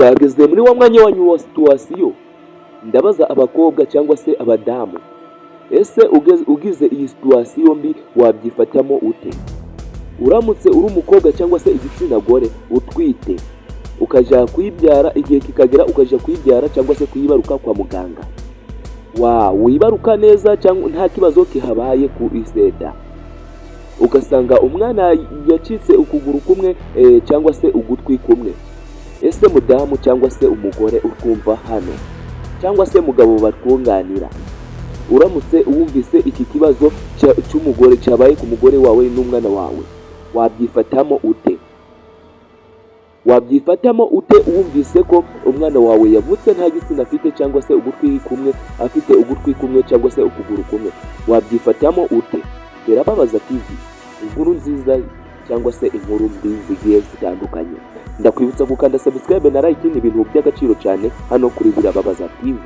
Twageze muri wa mwanya wanyu wa situation. Ndabaza abakobwa cyangwa se abadamu: ese ugize iyi situation mbi wabyifatamo ute? Uramutse uri umukobwa cyangwa se igitsina gore utwite, ukajya kuyibyara, igihe kikagera ukajya kuyibyara cyangwa se kuyibaruka kwa muganga, wa wibaruka neza cyangwa nta kibazo kihabaye ku iseta, ugasanga umwana yacitse ukuguru kumwe cyangwa se ugutwi kumwe. Ese mudamu cyangwa se umugore utwumva hano, cyangwa se mugabo batwunganira, uramutse wumvise iki kibazo cy'umugore cyabaye ku mugore wawe n'umwana wawe, wabyifatamo ute? Wabyifatamo ute wumvise ko umwana wawe yavutse nta gitsina afite, cyangwa se ugutwi kumwe, afite ugutwi kumwe cyangwa se ukuguru kumwe? Wabyifatamo ute? Birababaza TV, inkuru nziza cyangwa se inkuru mbi zigiye zitandukanye. Ndakwibutsa gukanda subscribe na like, ni ibintu by'agaciro cyane hano kuri Birababaza TV.